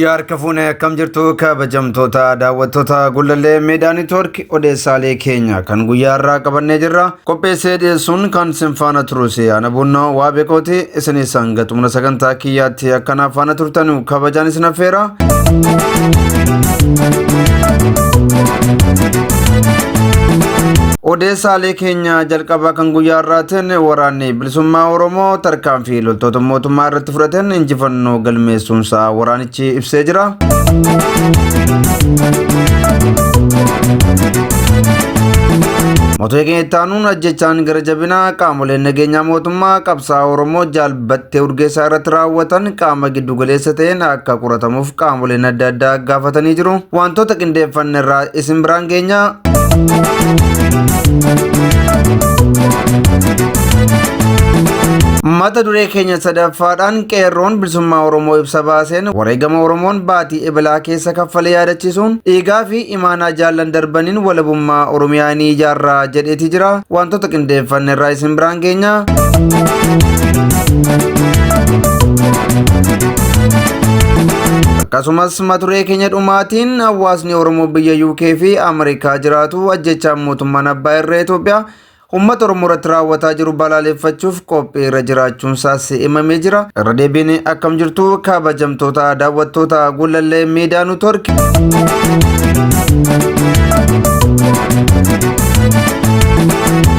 Yooyyaa harka fuune akkam jirtu kabajamtoota daawwattoota Gullallee Miidiyaa Neetwoork odeessaalee keenya kan guyyaa irraa qabannee jirra. Qopheessee dhiyeessuun kan sin faana turus ana bunnoo waa beekooti isinis hanga xumura sagantaa kiyyaatti akkanaaf faana turtanu kabajaan isin affeera. Odeessaalee keenya jalqabaa kan guyyaa har'aatiin waraanni bilisummaa Oromoo tarkaanfii loltoota mootummaa irratti fudhateen injifannoo galmeessuunsaa waraanichi ibsee jira. Mootota keenya itti aanuun ajjechaan gara jabinaa qaamoleen nageenyaa mootummaa qabsaa'aa Oromoo Jaal Battee Urgeessaa irratti raawwatan qaama giddu galeessa ta'een akka qoratamuuf qaamoleen adda addaa gaafatanii jiru. Wantoota qindeeffanne irraa isin biraan geenya. Mata duree keenya sadaffaadhaan qeerroon bilisummaa Oromoo ibsa baaseen wareegama Oromoon baatii Ebilaa keessa kaffale yaadachiisuun dhiigaa fi imaanaa jaallan darbaniin walabummaa Oromiyaa ni ijaarra jedheeti jira. Wantoota qindeeffanne irraa isin biraan geenya. Akkasumas mata duree keenya dhumaatiin hawaasni Oromoo biyya UK fi Ameerikaa jiraatu ajjechaan mootummaan abbaa irree Itoophiyaa uummata Oromoo irratti raawwataa jiru balaaleffachuuf qophii irra jiraachuun isaas himamee jira. Irra deebiin akkam jirtu kabajamtoota daawwattoota Gullallee Miidiyaa Neetwoork.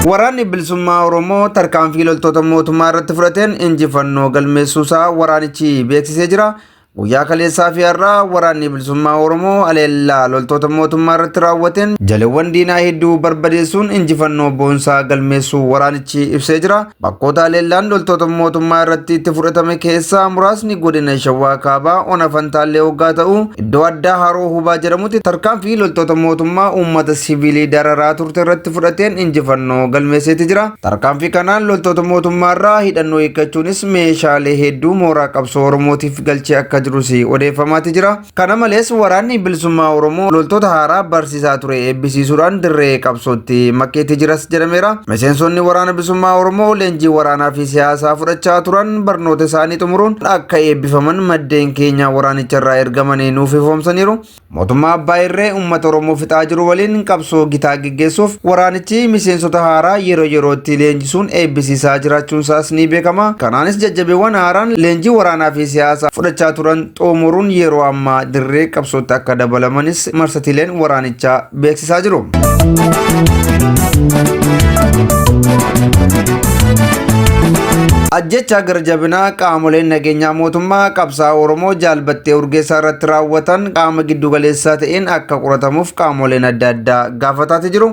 Waraanni bilisummaa Oromoo tarkaanfii loltoota mootummaa irratti fudhateen injifannoo galmeessuusaa waraanichi beeksisee jira. Guyyaa kaleessaa fi har'aa waraanni bilisummaa Oromoo haleellaa loltoota mootummaa irratti raawwateen jaleewwan diinaa hedduu barbadeessuun injifannoo boonsaa galmeessuu waraanichi ibsee jira. Bakkoota haleellaan loltoota mootummaa irratti itti fudhatame keessaa muraasni godina Shawaa Kaabaa Ona Fantaallee hoggaa ta'u iddoo addaa Haroo Hubaa jedhamutti tarkaanfii loltoota mootummaa uummata siviilii dararaa turte irratti fudhateen injifannoo galmeesseeti jira. Tarkaanfii kanaan loltoota mootummaa irraa hidhannoo hiikkachuunis meeshaalee hedduu mooraa qabsoo Oromootiif galchee akka jirus odeeffamaati jira. Kana malees waraanni bilisummaa Oromoo loltoota haaraa barsiisaa ture eebbisiisuudhaan dirree qabsootti makeetti jiras jedhameera. Miseensonni waraana bilisummaa Oromoo leenjii waraanaa fi siyaasaa fudhachaa turan barnoota isaanii xumuruun akka eebbifaman maddeen keenya waraanicha irraa ergamanii nuuf ifoomsaniiru. Mootummaa Abbaa Irree uummata Oromoo fixaa jiru waliin qabsoo gitaa geggeessuuf waraanichi miseensota haaraa yeroo yerootti leenjisuun eebbisiisaa jiraachuun isaas ni beekama. Kanaanis jajjabeewwan haaraan leenjii waraanaa fi siyaasaa fudhachaa turan xumuruun yeroo ammaa dirree qabsootti akka dabalamanis marsatiileen waraanichaa beeksisaa jiru. Ajjechaa gara jabinaa qaamoleen nageenyaa mootummaa qabsaa'aa Oromoo Jaal Battee Urgeessaa irratti raawwatan qaama giddu galeessaa ta'een akka qoratamuuf qaamoleen adda addaa gaafataati jiru.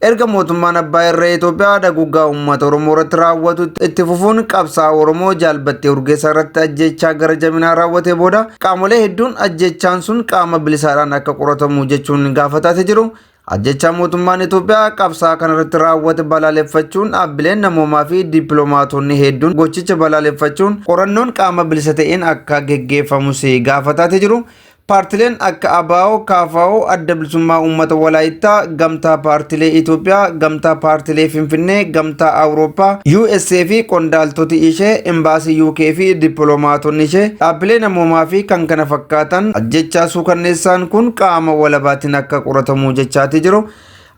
Erga mootummaan abbaa irree Itoophiyaa daguggaa uummata Oromoo irratti raawwatu itti fufuun qabsaa'aa Oromoo Jaal Battee Urgeessaa irratti ajjechaa gara jabinaa raawwatee booda qaamolee hedduun ajjechaan sun qaama bilisaadhaan akka qoratamu jechuun gaafataati jiru. Ajjechaa mootummaan Itoophiyaa qabsaa'aa kanarratti raawwate balaaleffachuun dhaabbileen namoomaa fi dippiloomaatonni hedduun gochicha balaaleffachuun qorannoon qaama bilisa ta'een akka geggeeffamus gaafataati jiru. Paartileen akka ABO, KFO, Adda Bilisummaa Uummata Walaayittaa, Gamtaa Paartilee Itoophiyaa, Gamtaa Paartilee Finfinnee, Gamtaa Awurooppaa, USA fi qondaaltoti ishee, Imbaasii UK fi dippiloomaatonni ishee, dhaabbilee namoomaa fi kan kana fakkaatan ajjechaa suukanneessaan kun qaama walabaatiin akka qoratamu jechaati jiru.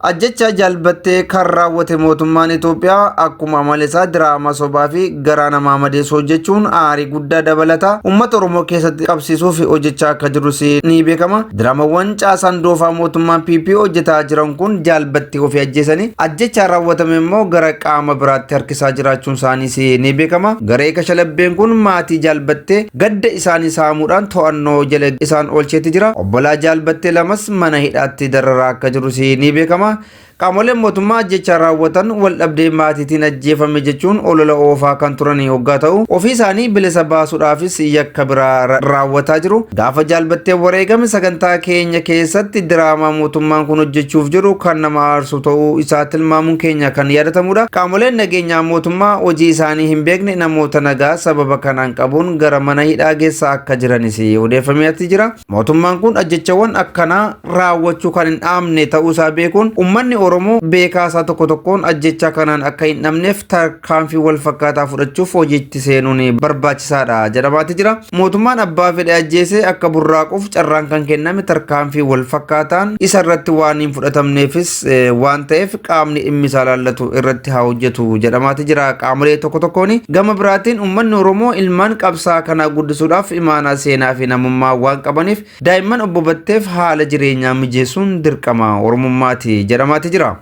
Ajjechaa Jaal Battee kan raawwate mootummaan Itoophiyaa akkuma amala isaa diraamaa sobaa fi garaa namaa madeessu hojjechuun aarii guddaa dabalata uummata Oromoo keessatti qabsiisuuf hojjechaa akka jirus ni beekama. Diraamawwan caasaan doofaa mootummaan PP hojjetaa jiran kun Jaal Battee ofii ajjeesanii ajjechaa raawwatame immoo gara qaama biraatti harkisaa jiraachuun isaaniis ni beekama. Garee kashalabbeen kun maatii Jaal Battee gadda isaanii saamuudhaan to'annoo jala isaan oolcheeti jira. Obbolaa Jaal Battee lamas mana hidhaatti dararaa akka jirus ni beekama. Qaamoleen mootummaa ajjechaa raawwatan waldhabdee maatiitiin ajjeefame jechuun olola oofaa kan turan hoggaa ta'u ofii isaanii bilisa baasuudhaafis yakka biraa raawwataa jiru. Gaafa Jaal Batteen wareegame sagantaa keenya keessatti diraamaa mootummaan kun hojjechuuf jiru kan nama aarsu ta'uu isaa tilmaamuun keenya kan yaadatamudha. Qaamoleen nageenyaa mootummaa hojii isaanii hin beekne namoota nagaa sababa kanaan qabuun gara mana hidhaa geessaa akka jiranis odeeffameeti jira. Mootummaan kun ajjechawwan akkanaa raawwachuu kan hin dhaabne ta'uu isaa beekuun uummanni Oromoo beekaa isaa tokko tokkoon ajjechaa kanaan akka hin dhabneef tarkaanfii wal fakkaataa fudhachuuf hojiitti seenuun barbaachisaadha jedhamaati jira. Mootummaan abbaa fedhe ajjeesee akka burraaquuf carraan kan kenname tarkaanfii wal fakkaataan isa irratti waan hin fudhatamneefis waan ta'eef qaamni dhimmi isaa laallatu irratti haa hojjetu jedhamaati jira qaamolee tokko tokkoon. Gama biraatiin uummanni Oromoo ilmaan qabsaa kanaa guddisuudhaaf imaanaa seenaa fi namummaa waan qabaniif daa'imman obbo Batteef haala jireenyaa mijeessuun dirqama Oromummaati jedhamaati jira.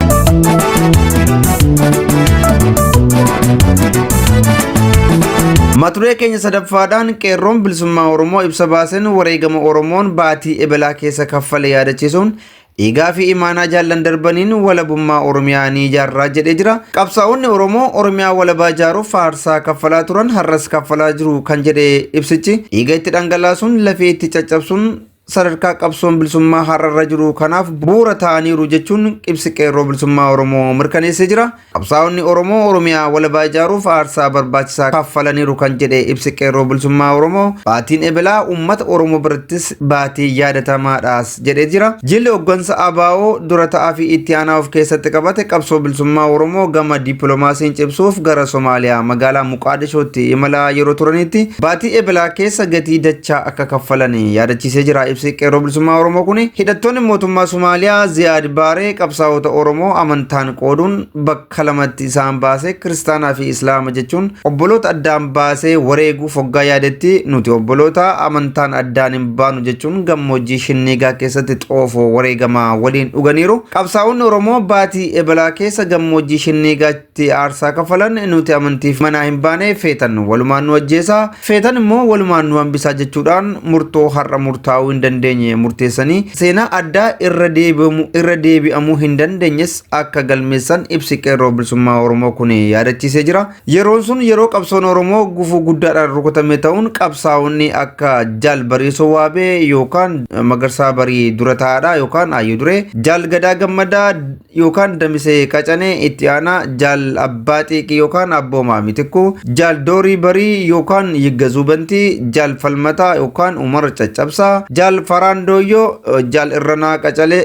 Mata duree keenya sadaffaadhaan qeerroon bilisummaa Oromoo ibsa baaseen wareegama Oromoon baatii Ebelaa keessa kaffale yaadachiisuun dhiigaa fi imaanaa jaallan darbaniin walabummaa Oromiyaa ni ijaarraa jedhee jira. Qabsaa'onni Oromoo Oromiyaa walabaa ijaaruuf aarsaa kaffalaa turan har'as kaffalaa jiru kan jedhe ibsichi dhiiga itti dhangalaasuun lafee itti caccabsuun sadarkaa qabsoon bilisummaa har'arra jiru kanaaf bu'uura ta'aniiru jechuun ibsi qeerroo bilisummaa Oromoo mirkaneessee jira. Qabsaa'onni Oromoo Oromiyaa walabaa ijaaruuf aarsaa barbaachisaa kaffalaniiru kan jedhe ibsi qeerroo bilisummaa Oromoo baatiin Ebelaa uummata Oromoo birattis baatii yaadatamaadhaas jedhee jira. Jilli hooggansa ABO dura ta'aa fi itti aanaa of keessatti qabate qabsoo bilisummaa Oromoo gama dippiloomaasiin cimsuuf gara Somaaliyaa magaalaa Muqaadishootti imalaa yeroo turanitti baatii Ebelaa keessa gatii dachaa akka kaffalan yaadachiisee jira. Ibsi qeerroo bilisummaa Oromoo kun hidhattoonni mootummaa Somaaliyaa Ziyaad Baaree qabsaa'ota Oromoo amantaan qooduun bakka lamatti isaan baasee kiristaanaa fi Islaama jechuun obboloota addaan baasee wareeguuf hoggaa yaadetti nuti obboloota amantaan addaan hin baanu jechuun gammoojjii Shinniigaa keessatti xoofoo wareegamaa waliin dhuganiiru. Qabsaa'onni Oromoo baatii Ebelaa keessa gammoojjii Shinniigaatti aarsaa kaffalan nuti amantiif manaa hin baane feetan walumaan nu ajjeesaa feetan immoo walumaan nu hambisaa jechuudhaan murtoo har'a murtaa'uu hin dandeenye murteessanii seenaa addaa irra deebi'amuu hin dandeenyes akka galmeessan ibsi qeerroo bilisummaa Oromoo kun yaadachiisee jira. Yeroon sun yeroo qabsoon Oromoo gufuu guddaadhaan rukutame ta'uun qabsaa'onni akka Jaal Bariisoo Waabee yookaan Magarsaa Barii dura taa'aadha yookaan Ayyuu Duree, Jaal Gadaa Gammadaa yookaan Damisee Qacanee itti aanaa, Jaal Abbaa Xiiqii yookaan Abboomaa Mitikkuu, Jaal Doorii Barii yookaan Yiggazuu Bantii, Jaal Falmataa yookaan Umar Caccabsaa, Jaal Faraan Dooyyoo, Jaal Irranaa Qacalee,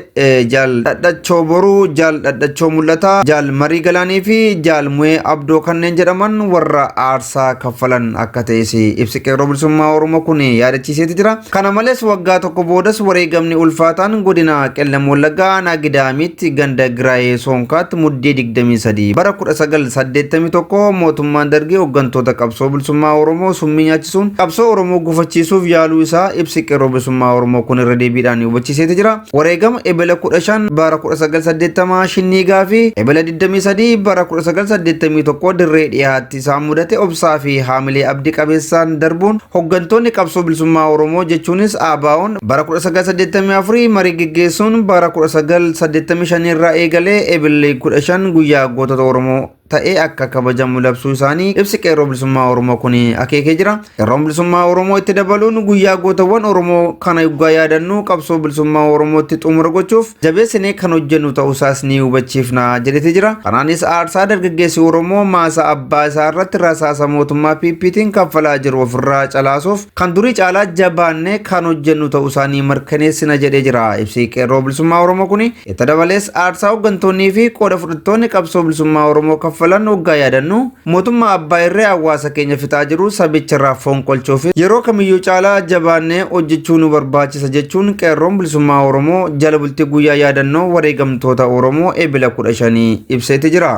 Jaal Dhadhachoo Boruu, Jaal Dhadhachoo Mul'ataa, Jaal Marii Galaanii fi Jaal Mu'ee Abdoo kanneen jedhaman warra aarsaa kaffalan akka ta'es ibsi qeerroo bilisummaa Oromoo kun yaadachiiseeti jira. Kana malees waggaa tokko boodas wareegamni ulfaataan godina Qellam Wallaggaa aanaa Gidaamiitti ganda Giraayee Soonkaatti muddee 23 bara 1981 mootummaan dargii hooggantoota qabsoo bilisummaa Oromoo summii nyaachisuun qabsoo Oromoo gufachiisuuf yaaluu isaa ibsi qeerroo bilisummaa Oromoo kun irra deebiidhaan hubachiiseeti jira. Wareegama Ebela 15 bara 1980 Shinniigaa fi Ebela 23 bara 1981 dirree dhiyaatti isaan mudate obsaa fi haamilee abdii qabeessaan darbuun hooggantoonni qabsoo bilisummaa Oromoo jechuunis ABO'n bara 1984 marii geggeessuun bara 1985 irraa eegalee Ebilli 15 guyyaa gootota Oromoo ta'ee akka kabajamu labsuu isaanii ibsi qeerroo bilisummaa Oromoo kun akeekee jira. Qeerroon bilisummaa Oromoo itti dabaluun guyyaa gootawwan Oromoo kana yoggaa yaadannu qabsoo bilisummaa Oromootti xumura gochuuf jabeessinee kan hojjennu ta'uusaas ni hubachiifna jedhete jira. Kanaanis aarsaa dargaggeessi Oromoo maasaa abbaa isaa irratti rasaasa mootummaa PPtiin kaffalaa jiru ofirraa calaasuuf kan durii caalaa jabaannee kan hojjennu ta'uusaa ni mirkaneessina jedhee jira. Ibsi qeerroo bilisummaa Oromoo kun itti dabalees aarsaa hooggantoonnii fi qooda fudhattoonni qabsoo bilisummaa Oromoo kaffalan waggaa yaadannu mootummaa abbaa irree hawaasa keenya fixaa jiru sabicha irraa fonqolchuuf yeroo kamiyyuu caalaa jabaannee hojjechuu nu barbaachisa jechuun qeerroon bilisummaa Oromoo jala bultii guyyaa yaadannoo wareegamtoota Oromoo Ebila 15 ibseeti jira.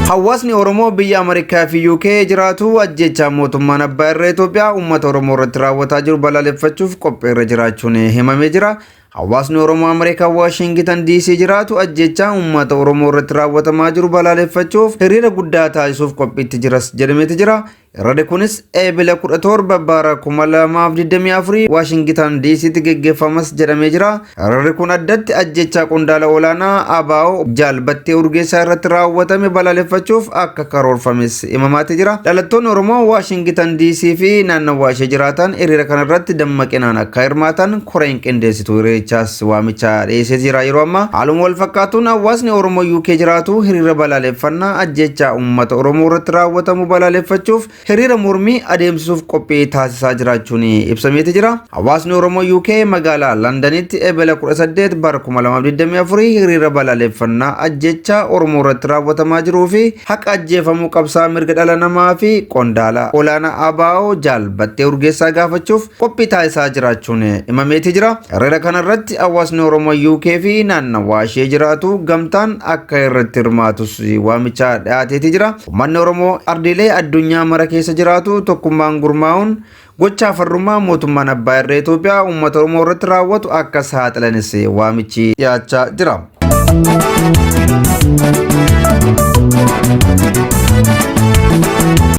Hawaasni Oromoo biyya Ameerikaa fi UK jiraatu ajjeechaa mootummaan abbaa irree Itoophiyaa uummata Oromoo irratti raawwataa jiru balaaleffachuuf qophiirra jiraachuun himamee jira. Hawaasni Oromoo Ameerikaa Waashingitan DC jiraatu ajjeechaa uummata Oromoo irratti raawwatamaa jiru balaaleffachuuf hiriira guddaa taasisuuf qophiitti jiras jedhameeti jira. Hiriirri kunis Ebila 17 bara 2024 Waashingitan DCtti geggeeffamas jedhamee jira. Hiriirri kun addatti ajjechaa qondaala olaanaa ABO Jaal Battee Urgeessaa irratti raawwatame balaaleffachuuf akka karoorfames himamaatti jira. Dhalattoonni Oromoo Waashingitan DC fi naannawaa ishee jiraatan hiriira kanarratti dammaqinaan akka hirmaatan koreen qindeessitu hiriirichaa garichaas waamicha dhiyeessee jira yeroo ammaa. Haaluma wal fakkaatuun hawaasni Oromoo UK jiraatu hiriira balaaleffannaa ajjeechaa uummata Oromoo irratti raawwatamu balaaleffachuuf hiriira mormii adeemsisuuf qophii taasisaa jiraachuun ibsameeti jira. Hawaasni Oromoo UK magaalaa Londanitti Ebela 18 bara 2024 hiriira balaaleffannaa ajjeechaa Oromoo irratti raawwatamaa jiruu fi haqa ajjeefamuu qabsaa mirga dhala namaa fi qondaala olaanaa ABO Jaal Battee Urgeessaa gaafachuuf qophii taasisaa jiraachuun himameeti jira. Hiriira kanarratti hawaasni Oromoo UK fi naannawaa ishee jiraatu gamtaan akka irratti hirmaatus waamicha dhiyaateeti jira. Uummanni Oromoo ardiilee addunyaa mara keessa jiraatu tokkummaan gurmaa'uun gochaa farrummaa mootummaan abbaa irree Itoophiyaa uummata Oromoo irratti raawwatu akka saaxilanis waamichi dhiyaachaa jira.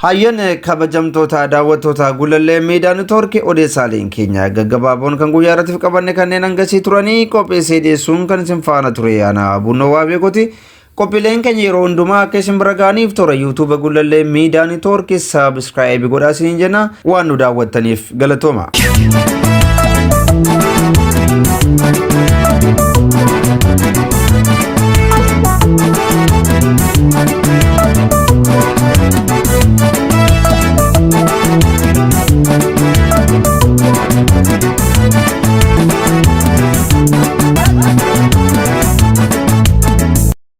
Hayyan kabajamtoota daawwattoota Gullallee Miidiyaa Neetwoorkii, odeessaaleen keenya gaggabaaboon kan guyyaa irratti qabanne kanneen hangasii turanii, qopheessee dhiyeessuun kan isin faana ture ana Bunnoo Waabeekoti. Qophiileen keenya yeroo hundumaa akka isin bira ga'aniif toora YouTube Gullallee Miidiyaa Neetwoorkii subscribe godhaa isiniin jenna. Waan nu daawwattaniif galatooma.